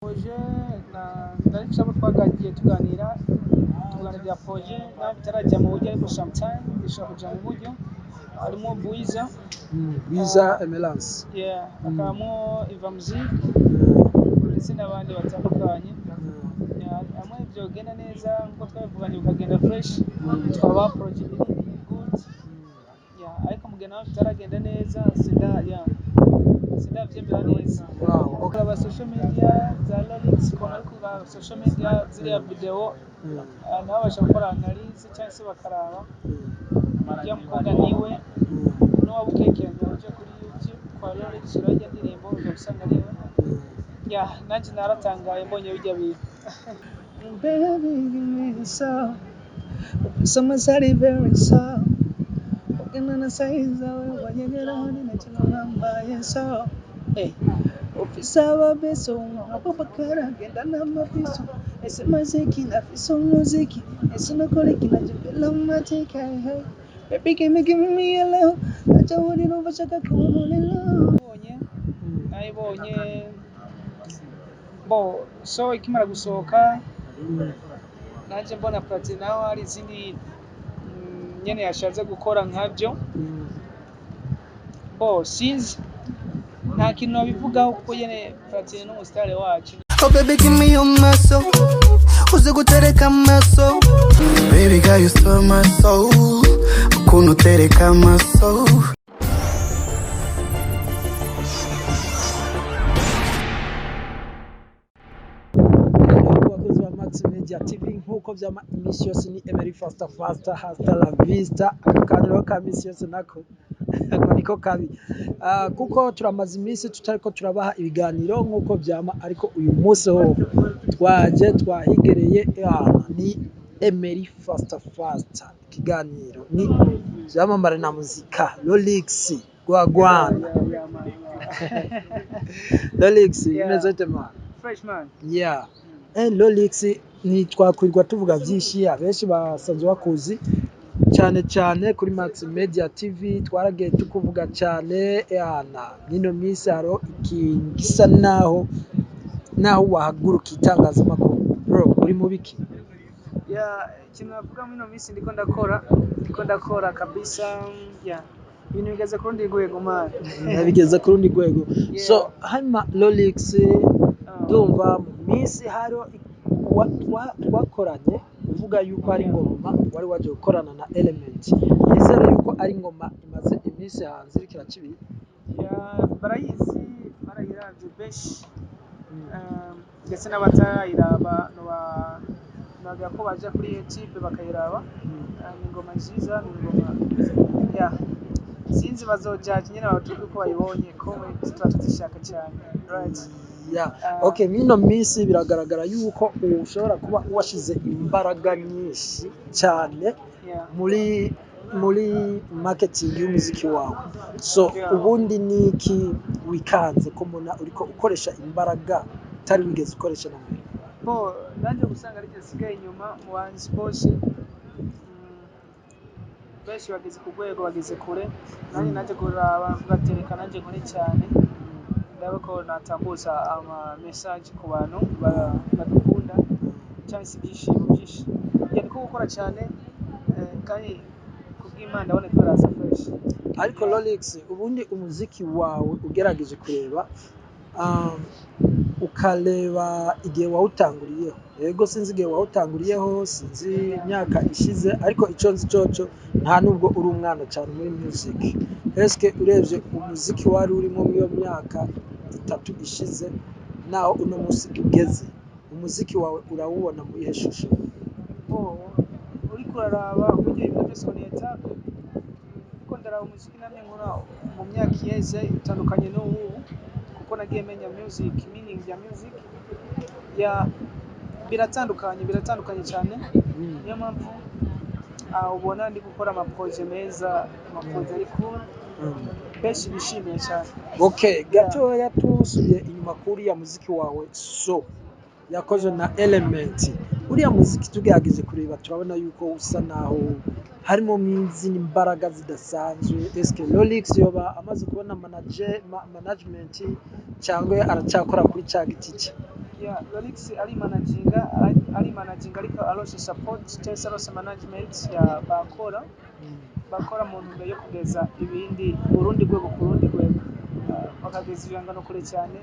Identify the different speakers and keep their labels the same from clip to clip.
Speaker 1: Projet na abo twagagiye tuganira, tuganira projet naho bitarajya mu buryo, ariko sometime bishobora kuja mu buryo. Harimo Bwiza.
Speaker 2: Bwiza Emerance.
Speaker 1: Yeah, hakabamo Iva Music ndetse n'abandi batandukanye. Yeah, hamwe byogenda neza nkuko twabivuganye, bikagenda fresh, twaba projet iri good. Yeah, ariko mu gihe naho bitaragenda neza, sinda, yeah, sindavyemera neza. Kuraba social media za Lolix, ukuntu ari kuraba social media ziriya video, nabo bashobora gukora analyse cyangwa se bakaraba ujya mukobwa niwe n'uwaba ukekeranya, uje kuri YouTube kwa Lolix urajya indirimbo uza gusanga ariwe. Yeah, nanjye naratangaye mbonye bijya bintu. Baby, give me some. Someone's very so. Ugana na size zawe wanyegera ni nakino nkambaye so. Hey. Ufise ababeso Abubakar genda n'amabiso, ese maziki nafise umuziki, ese nukora iki nanje feel mateka. Hey baby, give me a love, ntacyo uri numva nshaka kuba umuriro. Nayibonye bo so ikimara gusohoka, nanjye mbona Platini naho hari izindi nyene yashatse gukora nkabyo. Bo sinzi, nta kintu nabivugaho kuko nyene Platini n'umusitari wacu.
Speaker 3: Oh baby, give me your muscle. Uzi gutereka amaso. Baby girl, you stole my soul. Ukuntu utereka amaso.
Speaker 2: Hello bakozi ba Max Media TV, nkuko vyama iminsi yose ni Emery Faster Faster, hasta la vista. Aka kaniro ka minsi yose nako ngo niko kabi. Kuko turamaze iminsi tutariko turabaha ibiganiro nkuko vyama, ariko uyu munsi ho twaje twahigereye. Ni Emery Faster Faster, ikiganiro ni vyamamare na muzika. Lolix Gwagwana.
Speaker 1: Yeah, man.
Speaker 2: Lolix,
Speaker 1: Yeah.
Speaker 2: bimeze bite, man?
Speaker 1: Fresh, man.
Speaker 2: Yeah. Lolix, ntitwakwirwa tuvuga byinshi, abenshi basanzwe bakuzi cyane cyane kuri Max Media TV, twaragiye tukuvuga cyane. Yana nino minsi haro ikintu gisa naho wahaguruka itangazamakuru. Bro, uri mu biki?
Speaker 1: Yeah, ikintu navuga muri ino minsi, ndiko ndakora kabisa. Yeah, ibintu bigeze ku rundi rwego, man.
Speaker 2: Bigeze ku rundi rwego. So hanyuma Lolix, ndumva mu minsi hariho twakoranye uvuga yuko ari ingoma wari waje gukorana na Element. Nizere yuko ari ingoma imaze iminsi hanze iriko iracibira.
Speaker 1: Yeah, barayizi, barayiravye benshi, ndetse n'abatarayiraba nobagira ko baja kuri YouTube bakayiraba. Ni ingoma nziza, ni ingoma, yeah, sinzi bazojaje nyene, batubwire uko bayibonye. Comment tuba tuzishaka cyane, right?
Speaker 2: Yeah.
Speaker 1: Ah.
Speaker 2: Okay, mwino minsi biragaragara yuko ushobora kuba washize imbaraga nyinshi cyane muri marketing y'umuziki wawe. So ubundi niki wikanze ko mbona uriko ukoresha imbaraga utari wigeze ukoresha na mbere?
Speaker 1: Bo nanjye gusanga aricyo nsigaye inyuma mu bahanzi bose. Benshi bageze ku rwego, bageze kure, nanjye naje kuraba mvuga nanjye nkore cyane, ndabe ko natambutsa ama message ku bantu badukunda cyangwa se ibyishimo byinshi. Yeah, niko gukora cyane, kandi kubw'Imana ndabona ko biraza fresh.
Speaker 2: Ariko Lolix, ubundi umuziki wawe ugerageje kureba, ukareba igihe wawutanguriyeho, yego sinzi igihe wawutanguriyeho, sinzi imyaka ishize, ariko ico nzi coco nta nubwo uri umwana cyane muri music. Eske urebye umuziki wari urimo muri iyo myaka 3 ishize naho uno munsi ugeze, umuziki wawe urawubona muri ihe shusho?
Speaker 1: Bo uriko uraraba uburyo ibintu byose ni étape, kuko ndaraba umuziki namye nkora mu myaka iheze itandukanye n'ubu, kuko nagiye menya music, meaning ya music ya biratandukanye, biratandukanye cyane. Niyo mpamvu ubona ndi gukora amaprojet meza, amaprojet ari cool, benshi bishimiye cyane.
Speaker 2: Okay, gatoya tusubiye inyuma kuri uriya muziki wawe so yakozwe na Element. Uriya muziki tugerageje kureba turabona yuko usa naho harimo mw'izindi mbaraga zidasanzwe. Eske Lolix yoba amaze kubona management cyangwa aracyakora kuri ca giti cye?
Speaker 1: Yeah, Lolix arimanaginga, arimanaginga, ariko arose support cyangwa se arose management ya bakora bakora mu ntumbero yo kugeza ibindi urundi rwego ku rundi rwego, bakageza ibihangano kure cyane.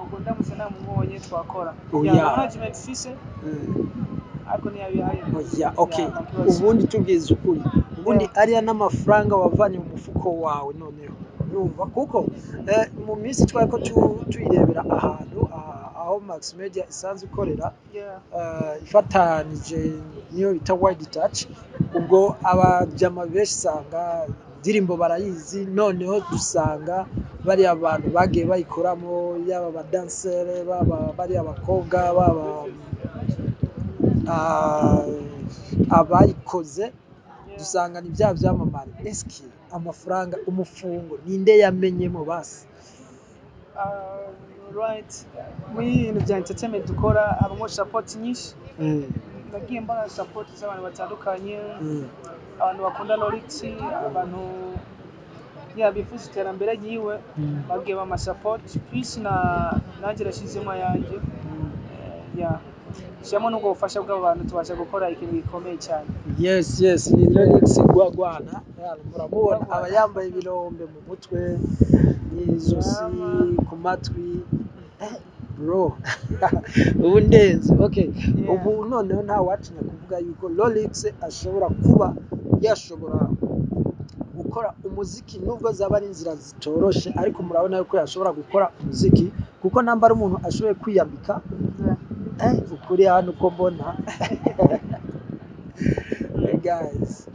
Speaker 1: Ubwo ndamutse namubonye twakora.
Speaker 2: Oya.
Speaker 1: Yeah, management fise, ariko ntiyabihaye.
Speaker 2: Oya, okay.
Speaker 1: Yeah, nta kibazo.
Speaker 2: Ubundi tubwize ukuri, ubundi ariya n'amafaranga wavanye mu mufuko wawe, noneho urumva kuko mu minsi twari ko tuyirebera ahantu aho Max Media isanzwe ikorera, ifatanije niyo bita Wide Touch. Ubwo abajama benshi usanga indirimbo barayizi, noneho dusanga bariya bantu bagiye bayikoramo, yaba abadansere, baba bariya abakobwa, baba abayikoze, dusanga ni bya byamamare. Eske amafaranga umufungo ninde yamenyemo basi?
Speaker 1: Right, muri ibintu bya entertainment dukora habamo support nyinshi. Nagiye mbona support z'abantu batandukanye, abantu bakunda Lolix, abantu ya bifuza iterambere ryiwe, bagiye bama support plus na nanjye nashyizemo ayanjye. Ya, shyiramo n'ubwo bufasha bw'abo bantu, tubasha gukora ikintu gikomeye cyane.
Speaker 2: Yes, ni Lolix Gwagwana. Muramubona aba yambaye ibirombe mu mutwe n'izosi, ku matwi. Bro, ubu ndenze, okay. Ubu noneho nta watinya kuvuga yuko Lolix ashobora kuba yashobora gukora umuziki, nubwo zaba ari inzira zitoroshe, ariko murabona yuko yashobora gukora umuziki, kuko namba ari umuntu ashoboye kwiyambika. Ukuri hano uko mbona, guys.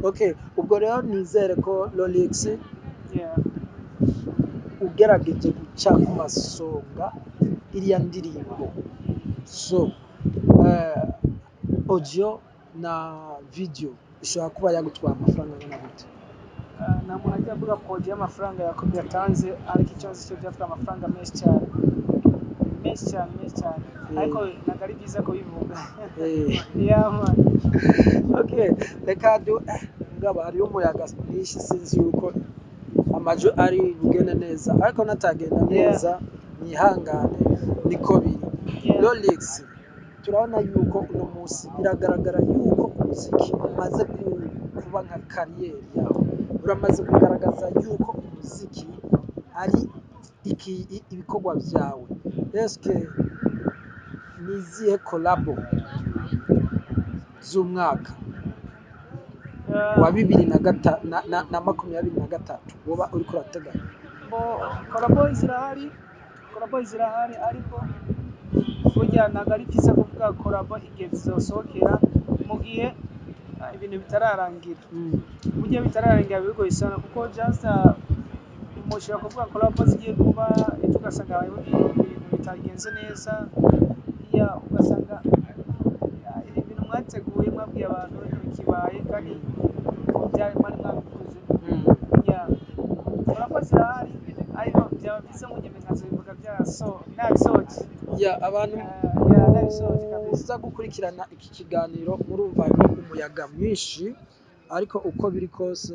Speaker 2: Okay, ubwo rero nizere ko Lolix, ugerageje guca ku masonga iriya ndirimbo, so audio na video ishobora kuba yagutwara amafaranga angana gute?
Speaker 1: Nta muntu ajya avuga kodi y'amafaranga yatanze, ariko icyo nzi cyo byatwaye amafaranga menshi cyane, menshi cyane, menshi cyane, ariko ntabwo ari byiza kubivuga. Yeah, man.
Speaker 2: Okay, reka du ngaba hariyo umuyaga mwinshi, sinzi yuko amajwi ari bugende neza, ariko natagenda neza mwihangane, niko biri. Lolix, turabona yuko uno munsi biragaragara yuko umuziki umaze kuba nka carrière yawe. Uramaze kugaragaza yuko umuziki ari ibikorwa byawe. Eske ni izihe collabo z'umwaka wa bibiri na gata na 23 woba uriko urateganya?
Speaker 1: Bo, collabo zirahari, collabo zirahari, ariko burya ntabwo ari byiza kuvuga collabo igihe zizosohokera mu gihe ibintu bitararangira. Burya bitararangira biba bigoye sana, kuko just mushobora kuvuga collabo zigiye kuba ejo, ugasanga habayeho ibintu bitagenze neza, ya ugasanga ibintu mwateguye mwabwiye abantu ntibikibaye kandi byari mwari mwabikoze. Ya, collabo zirahari, ariko byaba byiza munyeme nkazobivuga byaso nabisoje.
Speaker 2: Ya, abantu
Speaker 1: Ya, nabisoje kabisa.
Speaker 2: muza gukurikirana iki kiganiro, murumva harimo umuyaga mwinshi, ariko uko biri kose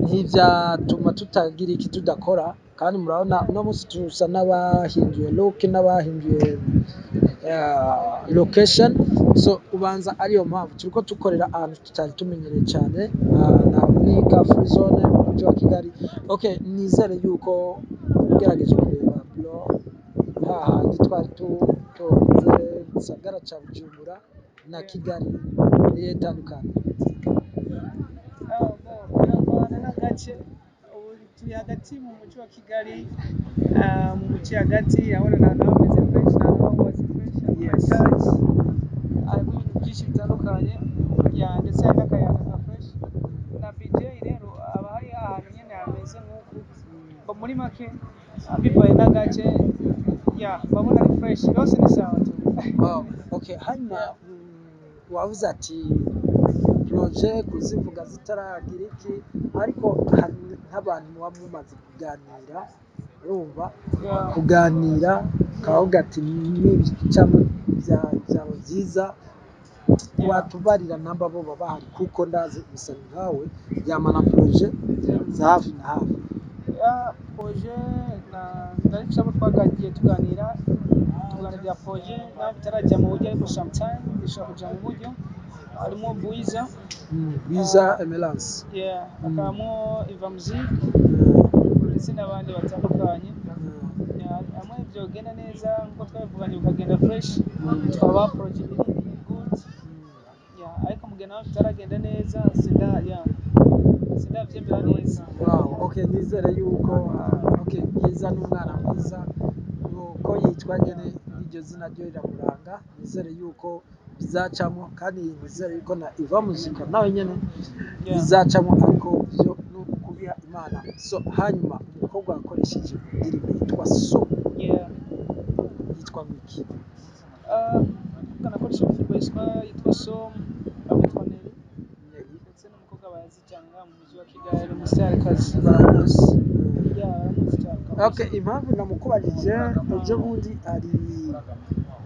Speaker 2: ntivyatuma tutagira iki tudakora. Kandi murabona uno munsi tusa n'abahinduye look, n'abahinduye location, so ubanza ariyo mpamvu turiko dukorera ahantu tutari tumenyereye cyane, na muri car free zone mu mujyi wa Kigali. Okay, nizere yuko ugerageje kureba bro, hahandi twari tutonze gisagara ca Bujumbura na Kigali niyo itandukanye.
Speaker 1: Bo, biravana n'agace. Ubu turi hagati mu mujyi wa Kigali, mu mujyi hagati, urabona ni ahantu haba hameze fresh, ni ahantu haba hubatse fresh, harimo church, harimo ibintu byinshi bitandukanye, ya, ndetse hari n'akayaga ka fresh. Na BJ rero aba hari ahantu nyine hameze nk'uku. Bo, muri make bivaye n'agace, ya, babona ari fresh yose, ni sawa tu.
Speaker 2: Oh, okay. Hanyuma wavuze ati projet kuzivuga zitaragira iki, ariko hari nk'abantu muba mumaze kuganira, urumva, kuganira ukavuga ati nibicamo byaba byiza. Watubarira namba bo baba bahari, kuko ndazi umusani nkawe yamana projet za hafi na hafi.
Speaker 1: Projet na ndabifise abo twagagiye tuganira bya projet, naho bitarajya mu buryo, ariko sometime bishobora kuja mu buryo. Harimo Bwiza.
Speaker 2: Bwiza Emerance.
Speaker 1: Yeah, hakabamo Iva Music ndetse n'abandi batandukanye. Yeah, hamwe byogenda neza nkuko twabivuganye bikagenda fresh, twaba projet iri good. Yeah, ariko mu gihe naho bitaragenda neza, sinda, yeah, sindavyemera neza.
Speaker 2: Wow, okay, nizere yuko okay, Bwiza ni umwana mwiza uko yitwa nyene, iryo zina ryo riramuranga. Nizere yuko bizacamo, kandi nizere yuko na Iva Muzika nawe nyene bizacamo, ariko byo ni ukubiha Imana. So hanyuma umukobwa wakoresheje indirimbo yitwa So yitwa ngwiki?
Speaker 1: Umukobwa nakoresha indirimbo yitwa So bamwitwa Nelly.
Speaker 2: Nelly.
Speaker 1: Ndetse n'umukobwa bazi cyane ngaha mu mujyi wa Kigali, umustarikazi, baramuzi. Yeah, baramuzi cyane kabisa.
Speaker 2: Okay, impamvu namukubajije, ejo bundi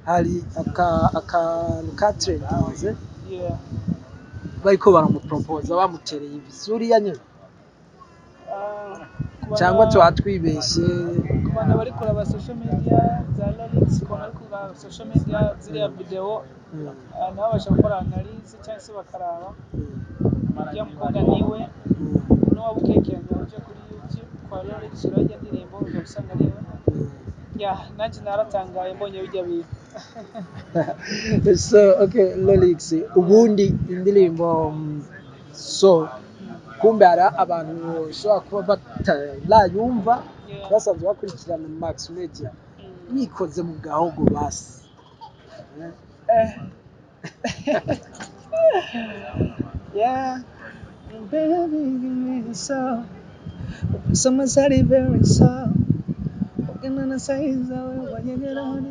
Speaker 2: hari akantu ka trendinze, bariko baramupropoza, bamutereye ivi nyene.
Speaker 1: Ku
Speaker 2: Cyangwa tuba twibeshye?
Speaker 1: Ku bantu bari kuraba social media za Lolix, ku bantu bari kuraba social media ziriya video, nabo babasha gukora analyse cyangwa se bakaraba uriya mukobwa niwe. N'uwaba ukekeranya, uje kuri YouTube kwa Lolix, urajya indirimbo uza gusanga ariwe. Yeah, nanjye naratangaye mbonye bijya bintu.
Speaker 2: So okay, Lolix, ubundi indirimbo so kumbe hari abantu bashobora kuba batarayumva basanzwe bakurikirana Max Media, wikoze mu gahogo basi.
Speaker 1: Eh. Yeah. Baby, give me so. Someone's very so. Ugana size wanyegera ni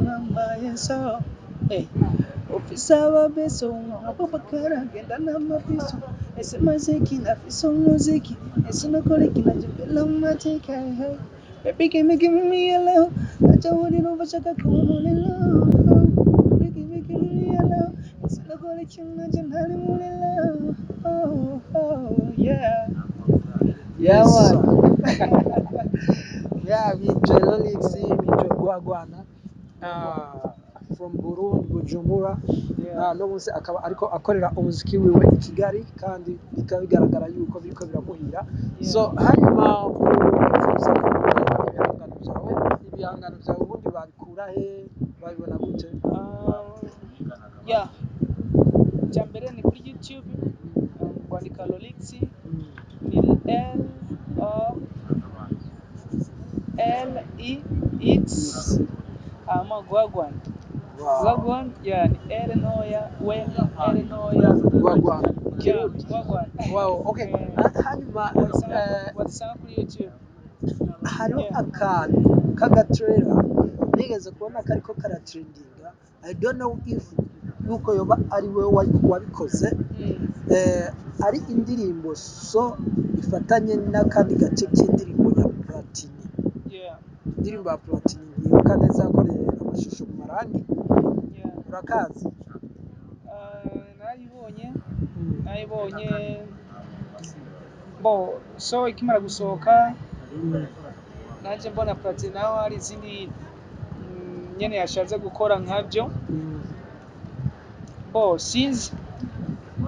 Speaker 1: nambaye so. Hey. Ofisa ababeso ababakara genda n'amabiso, ese maziki nafise umuziki, ese nakora iki nanje mbela mu mateka. Hey. Baby, give me a love. Acha uriro bashaka kuba muri love. Baby, give me a love. Ese nakora iki nanje ntari muri love. Oh, yeah. Yeah,
Speaker 2: Yes.
Speaker 1: man.
Speaker 2: Yeah, bitwa Lolix, bitwa Gwagwana, from Burundi, Bujumbura. No munsi akaba ariko akorera umuziki wiwe i Kigali, kandi bikaba bigaragara yuko biriko biramuhira. So hanyuma wifuza kumenya ibihangano byawe ubundi babikura he, babibona gute?
Speaker 1: Yeah. Icya mbere ni kuri YouTube, kwandika Lolix, ni LOLEX, hama Gwagwan. Gwagwan, yeah, ni L ntoya, W, L ntoya.
Speaker 2: Gwagwan.
Speaker 1: Yeah,
Speaker 2: Kirundi.
Speaker 1: Gwagwan.
Speaker 2: Wow, okay. Hanyuma
Speaker 1: Wazisanga kuri YouTube.
Speaker 2: Hariho akantu k'agatrailer nigeze kubona kariko karatrendinga. I don't know if yuko yoba ari we wabikoze. Ari indirimbo so ifatanye n'akandi gace k'indirimbo ya Platini. Indirimbo ya Platini ntibuka neza, yakoreye amashusho mu marangi. Urakazi?
Speaker 1: Narayibonye, nayibonye bo. So ikimara gusohoka, nanjye mbona Platini naho hari izindi nyene yashatse gukora nkabyo. Bo sinzi,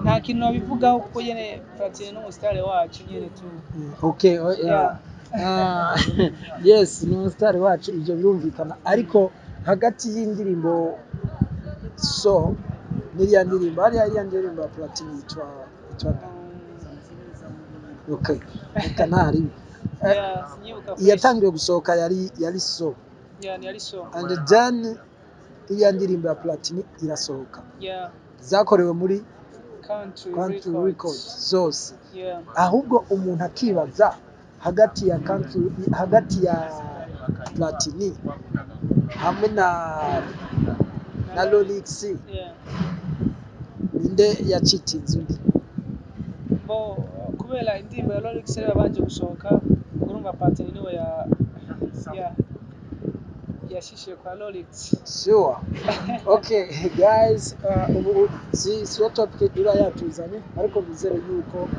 Speaker 1: nta kintu nabivugaho kuko nyene Platini n'umusitari wacu nyene tu.
Speaker 2: Okay, oh, yeah. Ah, yes, ni umusitari wacu, ibyo birumvikana, ariko hagati y'indirimbo so n'iriya ndirimbo, hariya iriya ndirimbo ya Platini yitwa okay, reka ntaribi.
Speaker 1: Yeah, sinyibuka fresh.
Speaker 2: Iyatangiye gusohoka yari so.
Speaker 1: Yeah, ni yari so.
Speaker 2: And then iriya ndirimbo ya Platini irasohoka. Zakorewe muri
Speaker 1: Country,
Speaker 2: Country
Speaker 1: Records.
Speaker 2: Records zose. Ahubwo umuntu akibaza hagati ya country, hagati ya Platini hamwe na Lolix, ninde yacitinze undi?
Speaker 1: Bo kubera indirimbo ya Lolix yari yabanje gusohoka, urumva Platini niwe ya yashishiye kwa Lolix.
Speaker 2: Sure, okay guys, ubu si siyo topic iba yatuzanye, ariko bizere yuko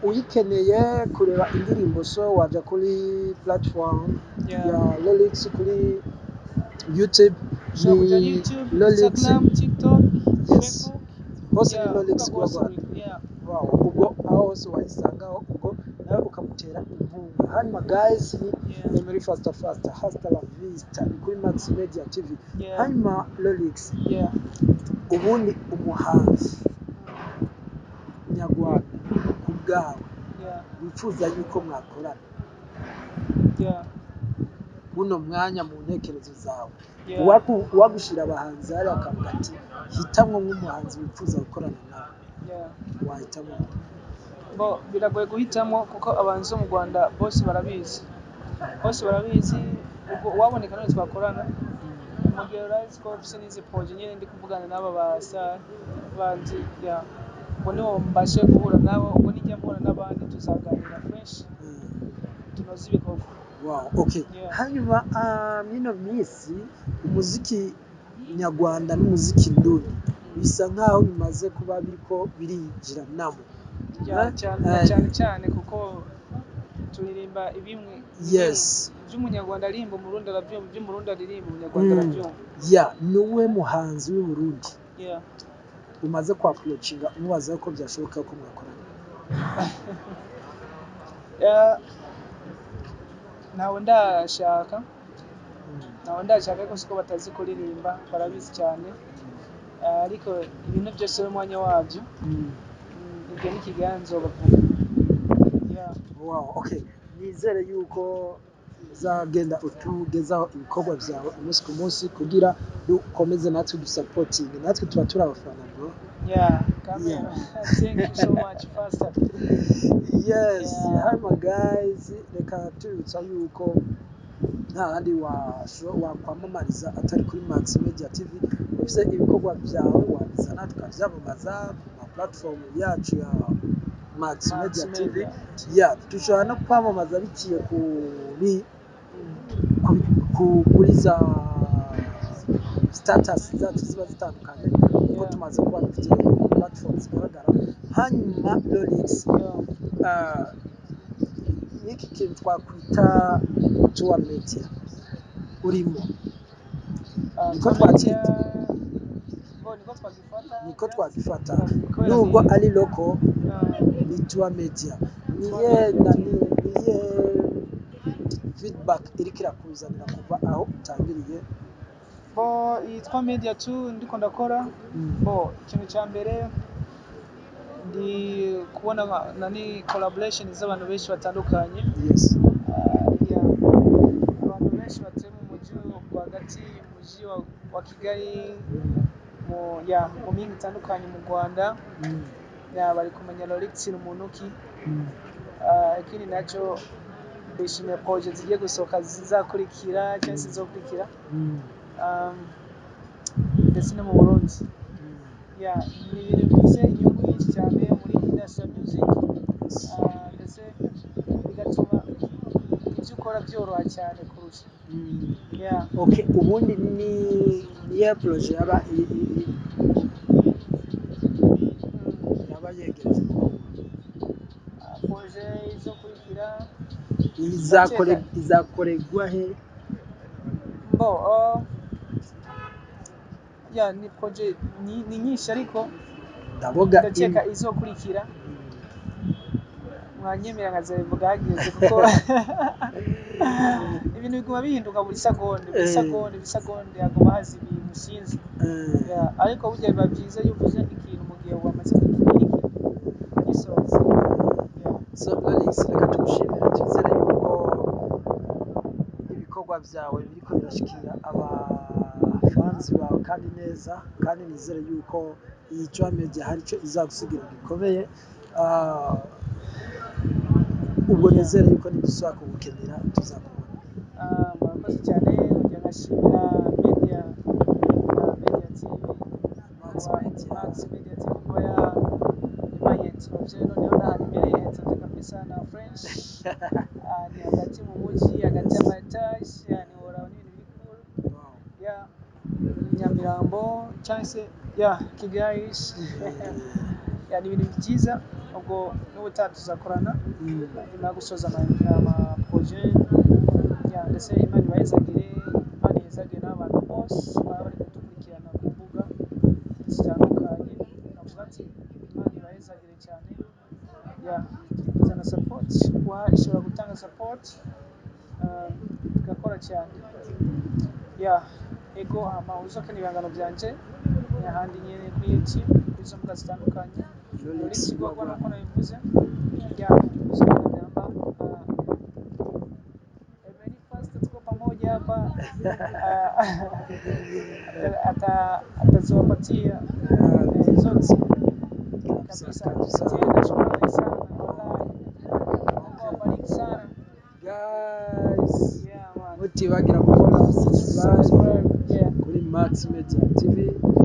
Speaker 2: Uyikeneye kureba indirimbo, so waja kuri platform ya Lolix kuri YouTube.
Speaker 1: Ushobora kuja
Speaker 2: Ni
Speaker 1: YouTube,
Speaker 2: Lolix.
Speaker 1: Instagram, TikTok,
Speaker 2: Yes.
Speaker 1: Facebook.
Speaker 2: Hose ni
Speaker 1: Yeah,
Speaker 2: Lolix
Speaker 1: kuvuga hose
Speaker 2: Global.
Speaker 1: yeah.
Speaker 2: Wow, ubwo aho hose wayisangaho, ubwo nawe ukamutera inkunga. Hanyuma guys, ni Emery Faster Faster, hasta la vista, ni kuri Max Media TV. Hanyuma Lolix, ubundi umuhanzi nyarwanda ku bwawe wifuza yuko mwakorana buno mwanya mu ntekerezo zawe, uwagushira abahanzi hariya akavuga ati hitamwo nk'umuhanzi wifuza gukorana nawe, wahitamo?
Speaker 1: Bo biragoye guhitamo kuko abahanzi bo mu Rwanda bose barabizi, bose barabizi. Ubwo uwaboneka none twakorana mu gihe urazi ko mfise n'izi projet nyene ndi kuvugana n'aba ba star bandi, yeah. Ubwo niho mbashe guhura nabo, ubwo nijya mpura n'abandi tuzaganira fresh, tunoze ibikorwa.
Speaker 2: Wow, okay.
Speaker 1: Yeah.
Speaker 2: Hanyuma mwino minsi umuziki nyarwanda n'umuziki ndundi bisa nkaho bimaze kuba biriko birinjiranamo.
Speaker 1: Yeah,
Speaker 2: Eh?
Speaker 1: cyane. Cyane cyane kuko turirimba ibimwe. Ibyo umunyarwanda aririmba umurundi arabyumva, ibyo umurundi aririmba umunyarwanda arabyumva.
Speaker 2: Yeah, ni uwuhe muhanzi w'i Burundi umaze kwa approachinga umubaza ko byashoboka ko mwakorana?
Speaker 1: Yeah. Ntawe ndashaka, ntawe ndashaka, ariko siko batazi kuririmba, barabizi cyane. Ariko ibintu byose n'umwanya wabyo. Ibyo ni ikiganza bavuga, yeah.
Speaker 2: Wow, okay. Nizere yuko uzagenda utugezaho ibikorwa byawe umunsi ku munsi kugira dukomeze natwe dusapotinge, natwe tuba turi abafana, bro.
Speaker 1: Yeah, come here. Thank you so much, Faster.
Speaker 2: Yes.
Speaker 1: Yeah.
Speaker 2: Hanyuma guys, reka tubibutsa yuko nta handi wakwamamariza atari kuri Max Media TV. Ufise ibikorwa byawe wabizana tukavyamamaza ku ma platform yacu ya Max
Speaker 1: Max
Speaker 2: Media TV.
Speaker 1: Media.
Speaker 2: Yeah, dushobora no kwamamaza biciye kuri kuri za status zacu ziba zitandukanye, kuko tumaze kuba dufite platform zigaragara. Hanyuma Lolix, n'iki kintu twakwita tour media urimo, niko twacyita?
Speaker 1: Bo niko twagifata.
Speaker 2: Niko twagifata.
Speaker 1: Kubera
Speaker 2: Nubwo ari local, ni tour media. Niye na niye feedback iriko irakuzanira kuva aho utangiriye?
Speaker 1: Bo yitwa Media 2 ndiko ndakora. Bo ikintu cya mbere ndi kubona nani collaboration z'abantu benshi batandukanye. Yeah. Abantu benshi batuye mu mujyi rwagati, mu mujyi wa Kigali, mu ya mu mihingo itandukanye mu Rwanda, ya bari kumenya Lolix ni muntu ki. Ikindi nacyo ndishimiye projet zigiye gusohoka zizakurikira cyangwa se zizokurikira, ndetse no mu Burundi. Yeah, ni ibintu bifite inyungu nyinshi cyane muri industry ya music, ndetse bigatuma ibyo ukora byoroha cyane kurusha. Yeah.
Speaker 2: Okay, ubundi ni niye projet yaba yaba yegereje?
Speaker 1: Projet izokurikira
Speaker 2: Izakoregwa he?
Speaker 1: Bo yeah, ni projet ni nyinshi ariko
Speaker 2: Ndavuga
Speaker 1: ndakeka izokurikira mwanyemera nkazabivuga hageze, kuko ibintu biguma bihinduka buri segonde, buri segonde, buri segonde haguma haza ibintu, sinzi. Yeah, ariko burya biba byiza iyo uvuze ikintu mu gihe wamaze kugisoza. Yeah.
Speaker 2: So Lolix, reka tugushimire, twizere yuko ibikorwa byawe biriko birashikira abafanzi bawe kandi neza, kandi nizere yuko iyi Joy Media hari ico izagusigira gikomeye. Ubwo nizere yuko nidusubira kugukenera tuzakubona.
Speaker 1: Murakoze cyane, nkongera nkashimira Media TV.
Speaker 2: Max Media.
Speaker 1: Max Media TV kuba impaye interview, noneho n'ahantu ibereye interview kabisa na French. Ni hagati mu mujyi, hagati y'ama etage, ntiworaba n'ibintu biri cool. Yeah, Nyamirambo cyangwa se yeah, Kigali. Yeah, ni ibintu byiza. Ubwo n'ubutaha tuzakorana nyuma yo gusoza ama projet. Yeah, ndetse Imana ibahezagire, Imana ihezagire n'abantu bose baba bari kudukurikirana ku mbuga zitandukanye. Navuga ati Imana ibahezagire cyane. Yeah, twifuza na support, wa ishobora gutanga support, tugakora cyane. Yeah, ego. Hama uzokenera ibihangano byanje ahandi nyene kuri YouTube, kuri izo mbuga zitandukanye,
Speaker 2: Lolix
Speaker 1: Lolix Gwagwa,
Speaker 2: Gwagwa.
Speaker 1: nkuko nabivuze. Yeah, uzokenera namba Emery Fast, tuko pamoja hapa. Ataziwapatia zote
Speaker 2: Kabisa.
Speaker 1: kabisa.
Speaker 2: Kabisa.
Speaker 1: Tena shukrani sana, wallahi, Mungu awabariki sana.
Speaker 2: Guys,
Speaker 1: Yeah man.
Speaker 2: mutibagira gukora subscribe
Speaker 1: Subscribe, yeah.
Speaker 2: kuri Max Media TV,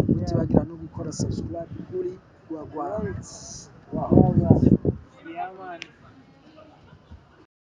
Speaker 2: mutibagira no gukora subscribe kuri Gwagwa.
Speaker 1: Lolix
Speaker 2: Wow.
Speaker 1: Gwagwa, yeah man.